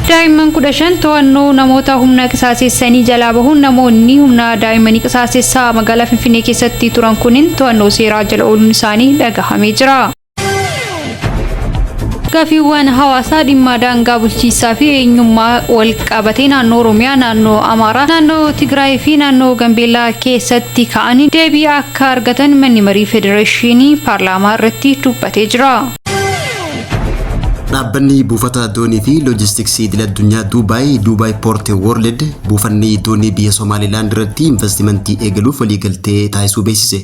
Daa'imman 15 to'annoo namoota humna qisaasessanii jalaa bahuun namoonni humna daa'immanii qisaasessaa magaalaa Finfinnee keessatti turan kunniin to'annoo seeraa jala ooluun isaanii dhagahamee jira. Gaaffiiwwan hawaasaa dhimma daangaa bulchiinsaa fi eenyummaa wal qabatee naannoo Oromiyaa, naannoo Amaaraa, naannoo Tigraay fi naannoo Gambeellaa keessatti ka'anii deebii akka argatan manni marii federeeshinii paarlaamaa irratti dubbatee jira. Dhaabbanni buufata doonii fi loojistiksii idil addunyaa Duubaay, Duubaay Poort World, buufanni doonii biyya Somaalilaand irratti investimentii eegaluuf waliigaltee taasisuu beeksise.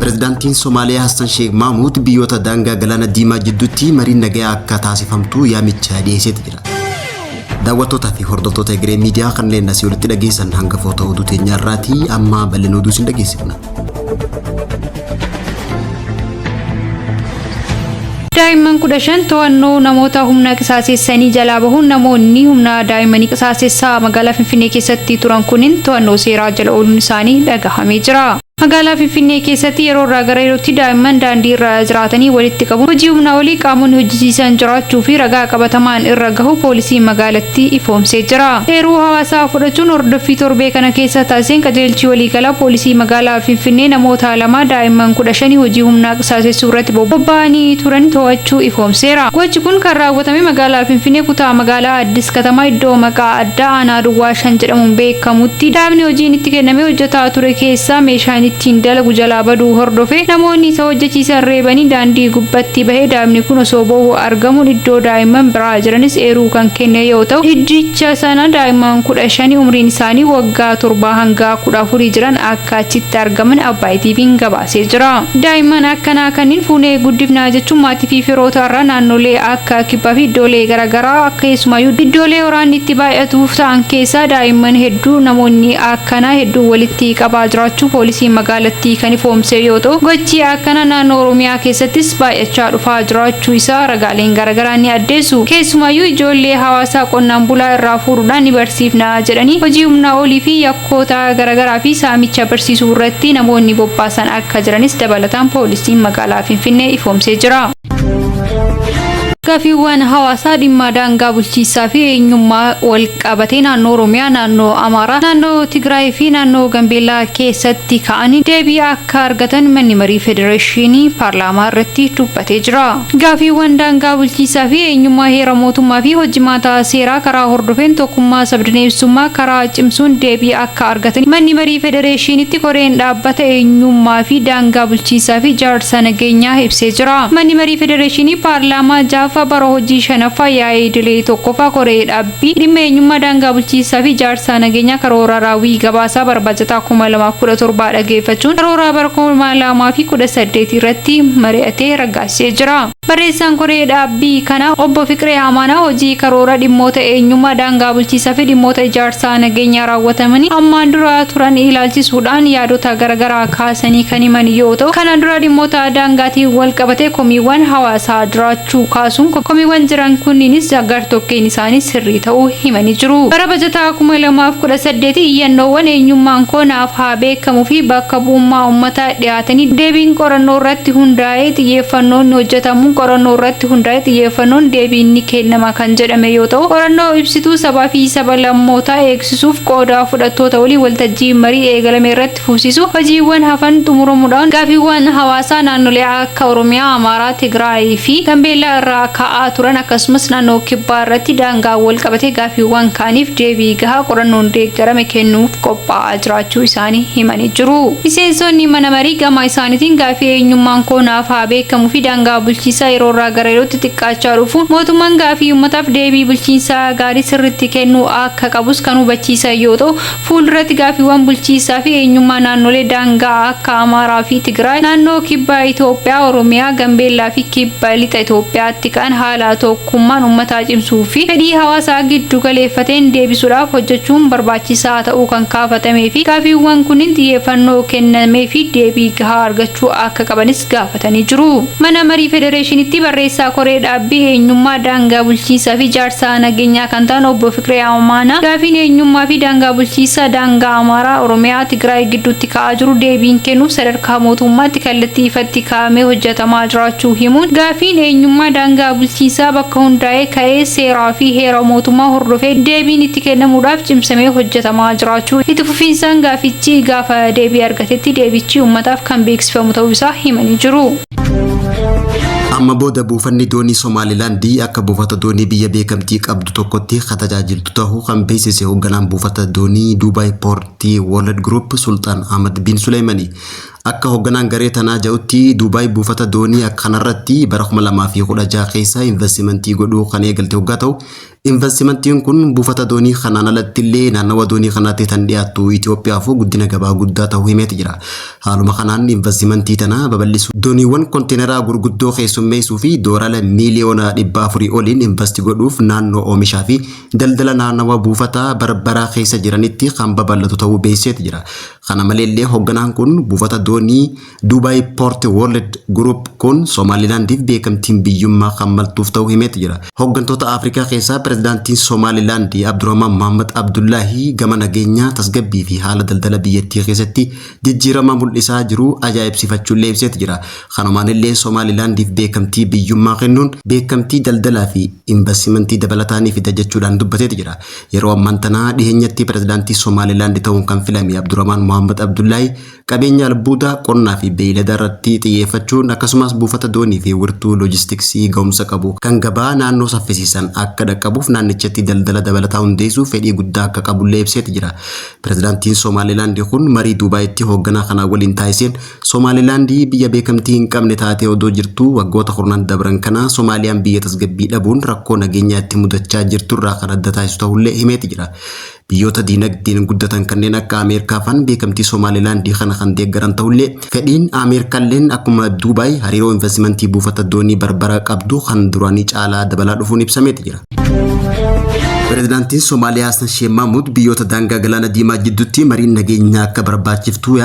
Pirezidaantiin Somaaliyaa Hassan Sheekh Mahmuud biyyoota daangaa galaana diimaa jidduutti mariin nagayaa akka taasifamtu yaamicha dhiyeesseeti jira. Daawwattootaa fi hordoftoota Egeree Miidiyaa kanneen asii olitti dhageessan hangafoota oduu teenyaa irraatii, amma bal'ina oduu isin dhageessifna. Daa'imman 15 to'annoo namoota humna qisaasessanii jalaa bahuun namoonni humna daa'immanii qisaasessaa magaalaa Finfinnee keessatti turan kunniin to'annoo seeraa jala ooluun isaanii dhagahamee jira. Magaalaa Finfinnee keessatti yeroo irraa gara yerootti daa'imman daandii irra jiraatanii walitti qabuun hojii humnaa olii qaamonni hojjechiisan jiraachuu fi ragaa qabatamaan irra gahu poolisiin magaalattii ifoomsee jira. Eeruu hawaasaa fudhachuun hordoffii torbee kana keessa taasiseen qajeelchi waliigalaa poolisii magaalaa Finfinnee namoota lama daa'imman 15 hojii humnaa qisaasessuu irratti bobba'anii turan to'achuu ifoomseera. Gochi kun kan raawwatame magaalaa Finfinnee kutaa magaalaa Addis Katamaa iddoo maqaa addaa aanaa Duwwaa 5 jedhamuun beekamutti daa'imni hojiin itti kenname hojjetaa ture keessaa meeshaan ittiin dalagu jalaa baduu hordofee namoonni isa hojjechiisan reebanii daandii gubbatti bahee daa'imni kun osoo boo'u argamuun iddoo daa'imman biraa jiranis eeruu kan kenne yoo ta'u, iddicha sana daa'imman 15 umriin isaanii waggaa 7 hanga 14 jiran akka achitti argaman Abbaay TV'n gabaasee jira. Daa'imman akkanaa kanniin fuunee guddifnaa jechuun maatii fi firoota irraa naannolee akka kibbaa fi iddoolee garaagaraa, keessumayyuu iddoolee waraanni itti baay'atuuf ta'an keessaa daa'imman hedduu namoonni akkanaa hedduu walitti qabaa jiraachuu poolisiin magaalattii kan ifoomse yoo ta'u, gochi akkanaa naannoo Oromiyaa keessattis baay'achaa dhufaa jiraachuu isaa ragaaleen garaagaraa ni addeessu. Keessumayyuu ijoollee hawaasaa qonnaan bulaa irraa fuudhuudhaan ni barsiifna jedhanii hojii humnaa olii fi yakkoota garaagaraa fi saamicha barsiisuu irratti namoonni bobbaasan akka jiranis dabalataan poolisiin magaalaa Finfinnee ifoomsee jira. Gaaffiiwwan hawaasaa dhimma daangaa bulchiinsaa fi eenyummaa wal qabatee naannoo Oromiyaa, naannoo Amaaraa, naannoo Tigraay fi naannoo Gambeellaa keessatti ka'anii deebii akka argatan manni marii federeeshinii paarlaamaa irratti dubbatee jira. Gaaffiiwwan daangaa bulchiinsaa fi eenyummaa heera mootummaa fi hojimaata seeraa karaa hordofeen tokkummaa sabdaneessummaa karaa cimsuun deebii akka argatan manni marii federeeshinitti koreen dhaabbata eenyummaa fi daangaa bulchiinsaa fi ijaarsa nageenyaa ibsee jira. Manni marii federeeshinii paarlaamaa 6ffaa bara hojii 5ffaa yaa'ii idilee 1ffaa koree dhaabbii dhimma eenyummaa daangaa bulchiinsaa fi ijaarsa nageenyaa karoora raawwii gabaasaa bara bajataa 2017 dhageeffachuun karoora bara 2018 irratti mari'atee raggaasisee jira. Barreessaan koree dhaabbii kanaa obbo Fiqiree Amaanaa hojii karoora dhimmoota eenyummaa daangaa bulchiinsaa fi dhimmoota ijaarsaa nageenyaa raawwatamanii ammaan dura turan ilaalchisuudhaan yaadota garaagaraa kaasanii kan himan yoo ta'u, kanaan dura dhimmoota daangaatiin wal qabatee komiiwwan hawaasaa jiraachuu kaasuun komiiwwan jiran kunniinis gartokkeen isaanii sirrii ta'uu himanii jiru. Bara bajataa 2018 iyyannoowwan eenyummaan koo naaf haa beekamuu fi bakka bu'ummaa uummataa dhiyaatanii deebiin qorannoo irratti hundaa'ee xiyyeeffannoon hojjetamuun qorannoo irratti hundaa'ee xiyyeeffannoon deebiin ni kennama kan jedhame yoo ta'u, qorannoo ibsituu sabaa fi saba lammootaa eegsisuuf qooda fudhattoota waliin waltajjii marii eegalame irratti fufsiisu hojiiwwan hafan xumuramuudhaan gaaffiiwwan hawaasaa naannolee akka Oromiyaa, Amaaraa, Tigraay fi Gambeellaa irraa ka'aa turan akkasumas naannoo kibbaa irratti daangaa wal qabatee gaaffiiwwan ka'aniif deebii gahaa qorannoon deeggarame kennuuf qophaa'aa jiraachuu isaanii himanii jiru. Miseensonni mana marii gama isaaniitiin gaaffii eenyummaan koo naaf haa beekamuu fi daangaa bulchiinsaa yeroo irraa gara yerootti xiqqaachaa dhufuun mootummaan gaaffii uummataaf deebii bulchiinsaa gaarii sirriitti kennuu akka qabus kan hubachiisan yoo ta'u, fuulduratti gaaffiiwwan bulchiinsaa fi eenyummaa naannolee daangaa akka Amaaraa fi Tigraay, naannoo kibba Itoophiyaa, Oromiyaa, Gambeellaa fi kibba lixa Itoophiyaatti ka'an haala tokkummaan uummataa cimsuu fi fedhii hawaasaa giddu galeeffateen deebisuudhaaf hojjechuun barbaachisaa ta'uu kan kaafatamee fi gaaffiiwwan kunniin xiyyeeffannoo kennamee fi deebii gahaa argachuu akka qabanis gaafatanii jiru. Mana marii federeeshinii Federeeshinitti barreessaa koree dhaabbii eenyummaa daangaa bulchiinsaa fi ijaarsa nageenyaa kan ta'an obbo Fiqiree Amaanaa gaafiin eenyummaa fi daangaa bulchiinsa daangaa Amaaraa, Oromiyaa, Tigraay gidduutti ka'aa jiru deebiin kennuuf sadarkaa mootummaatti kallattii ifatti kaa'amee hojjetamaa jiraachuu himuun gaafiin eenyummaa daangaa bulchiinsaa bakka hundaa'ee ka'ee seeraa fi heera mootummaa hordofee deebiin itti kennamuudhaaf cimsamee hojjetamaa jiraachuu itti fufiinsaan gaafichi gaafa deebii argatetti deebichi uummataaf kan beeksifamu ta'uu isaa himanii jiru. Amma booda buufanni doonii Somaalilaandii akka buufata doonii biyya beekamtii qabdu tokkotti kan tajaajiltu ta'uu kan beeksise hoogganaan buufata doonii Duubaay Poortii World Group Sultaan Ahmad bin Suleemani. Akka hoogganaan garee tanaa jedhutti Duubaay buufata doonii kanarratti bara 2016 keessa investimentii godhuu kan eegalte hoggaa ta'u, investimentiin kun buufata doonii kanaan alatti illee naannawa doonii kanaatti kan dhiyaattu Itoophiyaaf guddina gabaa guddaa ta'uu himeeti jira. Haaluma kanaan investimentii tana babal'isuu dooniiwwan konteeneraa gurguddoo keessummeessuu fi doolaara miiliyoona 400 oliin investi godhuuf naannoo oomishaa fi daldala naannawa buufata Barbaraa keessa jiranitti kan babal'atu ta'uu beeksiseeti jira. Kana maleellee hoogganaan kun buufata doonii Dubai Port World Group kun Somaalilaandiif beekamtiin biyyummaa kan maltuuf ta'uu himeeti jira. Hooggantoota Afrikaa keessaa pirezidaantiin Somaalilaandii Abdurrahman Mohammad Abdullahi gama nageenyaa tasgabbii fi haala daldala biyyattii keessatti jijjiirama mul'isaa jiru ajaa'ibsiifachuullee ibseeti jira. Kanumaan illee Somaalilaandiif beekamtii biyyummaa kennuun beekamtii daldalaa fi investimentii dabalataa ni fida jechuudhaan dubbateeti jira. Yeroo ammaan tanaa dhiheenyatti pirezidaantii Somaalilaand ta'uun kan filame Abdurrahman Mohammad Abdullahi qabeenya albuudaa qonnaa fi beeylada irratti xiyyeeffachuun akkasumas buufata doonii fi wirtuu loojistiksii ga'umsa qabu kan gabaa naannoo saffisiisan akka dhaqqabuuf naannichatti daldala dabalataa hundeessuuf fedhii guddaa akka qabullee ibseeti jira. Pirezidaantiin Somaalilaand kun marii Duubaayitti hoogganaa kanaa waliin taasiseen Somaalilaandii biyya beekamtii hin qabne taatee odoo jirtu waggoota kurnan dabran kana Somaaliyaan biyya tasgabbii dhabuun rakkoo nageenyaa itti mudachaa jirturraa kan adda taasisu ta'ullee himeeti jira. Biyyoota diinagdeen guddatan kanneen akka Ameerikaa faan beekamtii Somaalilaandii kana kan deeggaran ta'ullee fedhiin Ameerikaalleen akkuma Duubaay hariiroo investimentii buufata doonii Barbara qabdu kan duraanii caalaa dabalaa dhufuun ibsameeti jira. Pirezidaantiin Somaaliyaa Hassan Sheikh Mahmud biyyoota daangaa galaana diimaa jidduutti mariin nageenyaa akka barbaachiftu.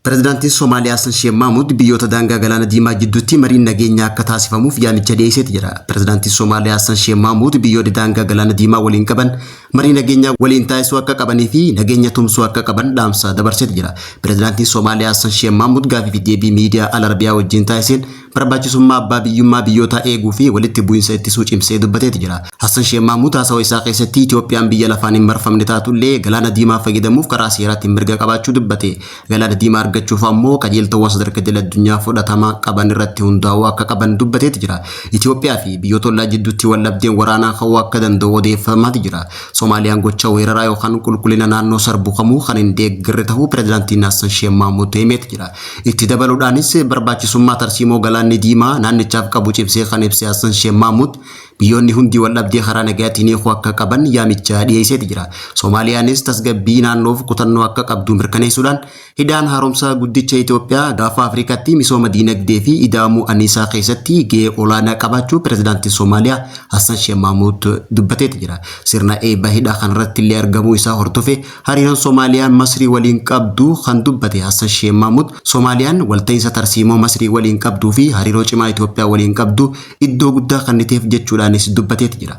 Pirezidaantiin Somaaliyaa Hassan Sheikh Mahmud biyyoota daangaa galaana diimaa jidduutti mariin nageenyaa akka taasifamuuf yaamicha dhiyeesseeti jira. Pirezidaantiin Somaaliyaa Hassan Sheikh Mahmud biyyoota daangaa galaana diimaa waliin qaban marii nageenyaa waliin taasisuu akka qabanii fi nageenya tumsuu akka qaban dhaamsa dabarseeti jira. Pirezidaantiin Somaaliyaa Hassan Sheikh Mahmud gaafii fi deebii miidiyaa Al Arabiyaa wajjin taasiseen barbaachisummaa abbaa biyyummaa biyyootaa eeguu fi walitti bu'iinsa ittisuu cimsee dubbateeti jira. Hassan Sheikh Mahmud haasawaa isaa keessatti Itoophiyaan biyya lafaan hin marfamne taatullee galaana diimaa fayyadamuuf karaa seeraatiin mirga qabaachuu dubbate. Galaana diimaa argachuuf ammoo qajeeltowwan sadarkaa idil addunyaa fudhatama qaban irratti hundaa'uu akka qaban dubbateeti jira. Itoophiyaa fi biyyoota ollaa jidduutti waldhabdeen waraanaa ka'uu akka danda'u odeeffamaati jira. Somaaliyaan gocha weeraraa yookaan qulqullina naannoo sarbu kamuu kan hin deeggarre ta'uu pirezidaantiin Hassan Sheikh Mahmud himeeti jira. Itti dabaluudhaanis barbaachisummaa tarsiimoo galaanni diimaa naannichaaf qabu cimsee kan ibse Hassan Sheikh Mahmud biyyoonni hundi waldhabdee karaa nagayaatiin hiikuu akka qaban yaamicha dhiyeesseeti jira. Somaaliyaanis tasgabbii naannoof kutannoo akka qabdu mirkaneessuudhaan hidhaan haaromsa guddicha Itoophiyaa gaafa Afrikaatti misooma diinagdee fi ida'amuu anniisaa keessatti gahee olaanaa qabaachuu pirezidaantiin Somaaliyaa Hassan Sheikh Mahmud dubbateeti jira. Sirna eebba hidhaa kanarratti illee argamuu isaa hordofe hariiroon Somaaliyaan Masrii waliin qabdu kan dubbate Hassan Sheikh Mahmud Somaaliyaan walta'iinsa tarsiimoo Masrii waliin qabduu fi hariiroo cimaa Itoophiyaa waliin qabdu iddoo guddaa kenniteef jechuudhaanis dubbateeti jira.